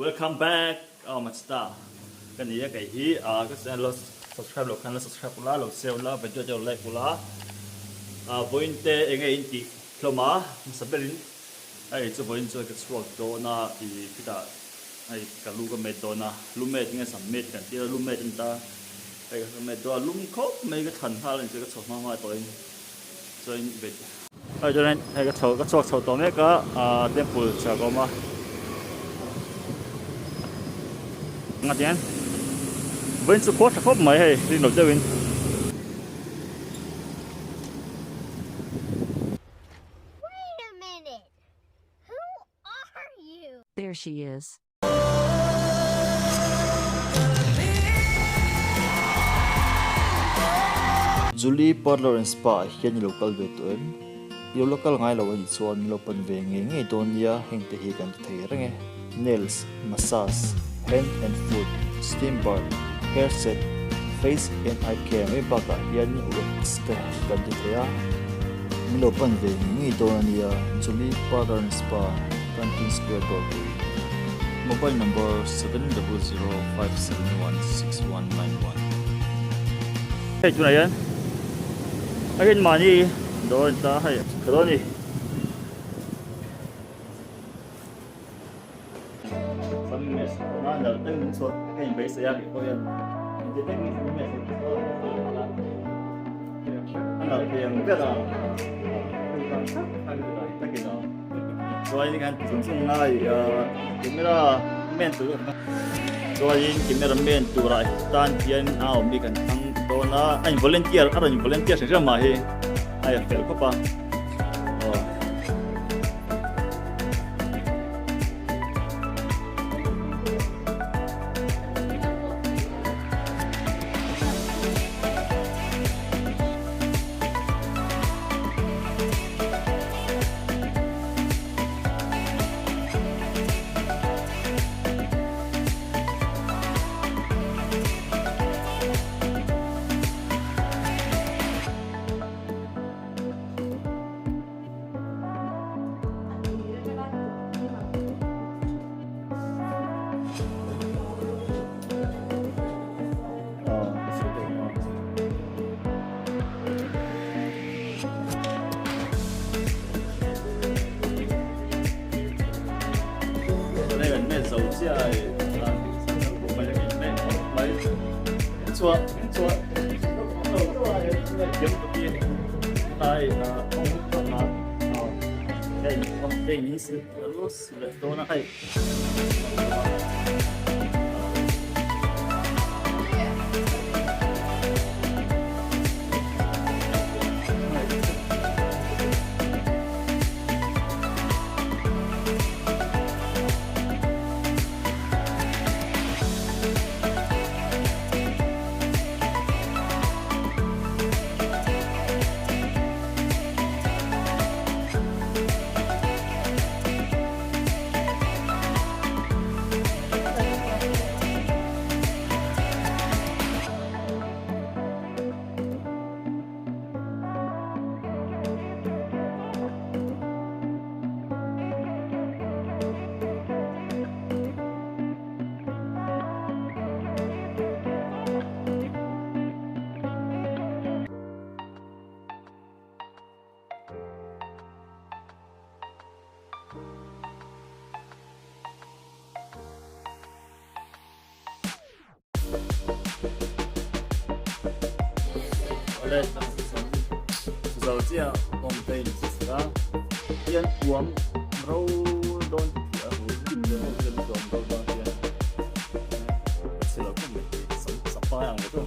Welcome back aw machita ka ni a kei hi ah ka channel lo subscribe loh khan lo subscribe ula lo share ula video te lo like ula ah vawiin te enge in tih hlawm a hmasa berin hei chu vawiin chuan ka chhuak dawn a ih khitah hei ka lu ka met dawn a lu met nge sam met kan tir a lu met a ni ta hei ka met dawn a lum khawp mai ka thlan nghal a ni chu ka chhuak hma hma tawhin chuan Hei chuanin hei ka chho ka chhuak chho tawh mek a ahh temple chhak a awm a engah tiang vawiin chu khua tha khawp mai hei rin loh deuhin. Wait a minute! Who are you? There she is. Julie Parlour and Spa ah hian i lo kal ve tawh em? I lo la kal ngai lo anih chuan min lo pan ve ngei ngei dawn nia, heng te hi kan ti thei reng e. Nails, massage, hand and foot, steam bath, hair set, face and eye care mai bakah hian wax te kan ti thei a. Min lo pan ve ngei ngei dawn a nia, Julie Parlour and Spa, Canteen Square Dawrpui. Mobile number 7005716191. Hei tunah hian a rin mahni dawr a ni ta hei ka dawn a ni. Chuanin camera man turah tan hian a awm hi kan thlang dawn a a in volunteer a rawn in volunteer hrim hrim mah hi a fel khawp a. Zo chiah awm te in chi sila hian uam ro dawn tih a hmu hian uam ro dawn hian chhe lo khawp mai sapai ang chu.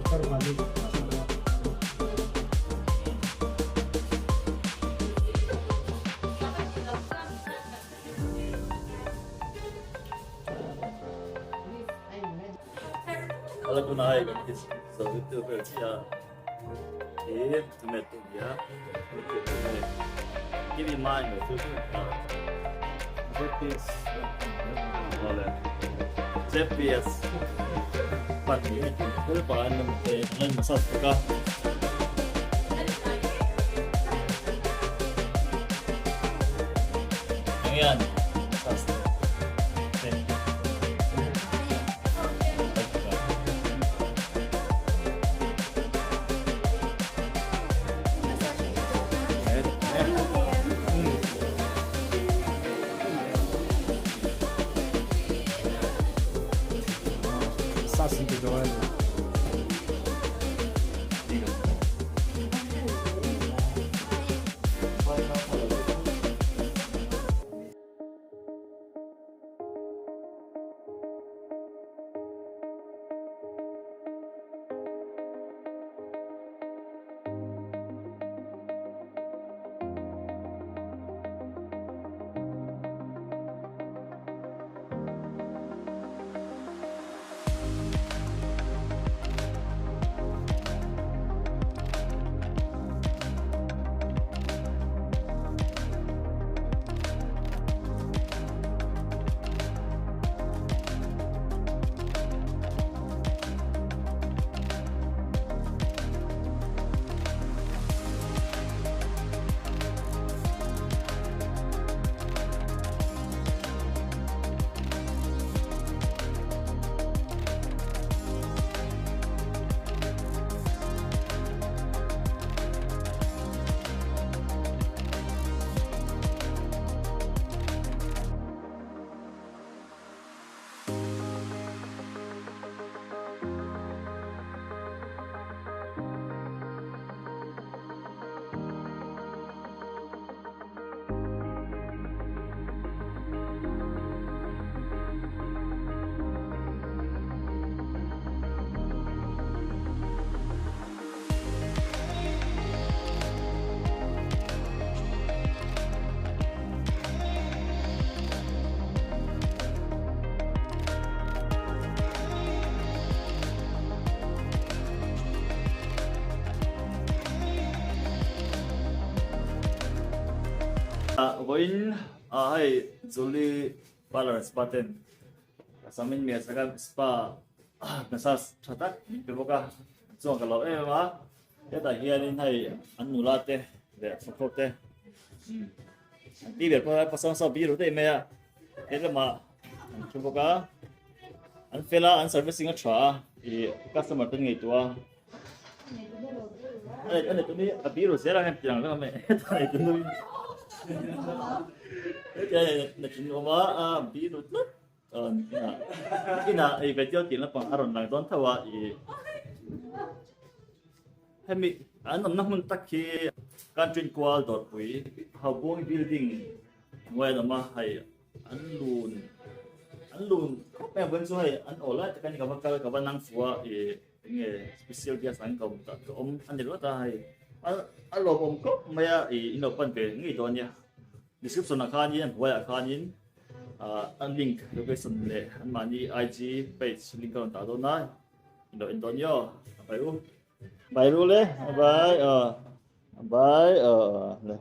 Ala tuna hei kan ti zo tel vel chiah a he tomato nia keep in mind ZPS awle ZPS pan ni thil pa an nam te an massage bawk a. Enge an massage te. Vawiin hei Julie Parlour Spa ten Samin Mia Saka Spa massage tha tak min pe bawk a chuan ka lo em em a hetah hianin hei an nula te leh thawkho te an ti ber pawh a pasal saw biru daih mai a he lamah an thu bawk a an fel a an servicing a tha a ih customer te an ngaihtuah a a nei tuni a biru zel a hetiang ang mai hetah nei tuni hetiang nei tuni awm a a biru tlat. Inah ei ve tel tih lampang a rawn lang dawn tho a ih hemi an awmna hmun tak hi country kual dawrpui Haubuang building hnuai an awm a hei an lun an lun khawp mai ang chu hei an aw lai tak a ni ka va kal ka va nang fuh a ih enge special guest an ka awm tak ka awm a ni ringawt a hei a lawmawm khawp mai a ih in lo pan ve ngei dawn nia description ah khanin a hnuaiah khanin. A link location leh anmahni IG page link a rawn dah dawn a in lo en dawn nio a bai u bai ru le a bai a bai a le.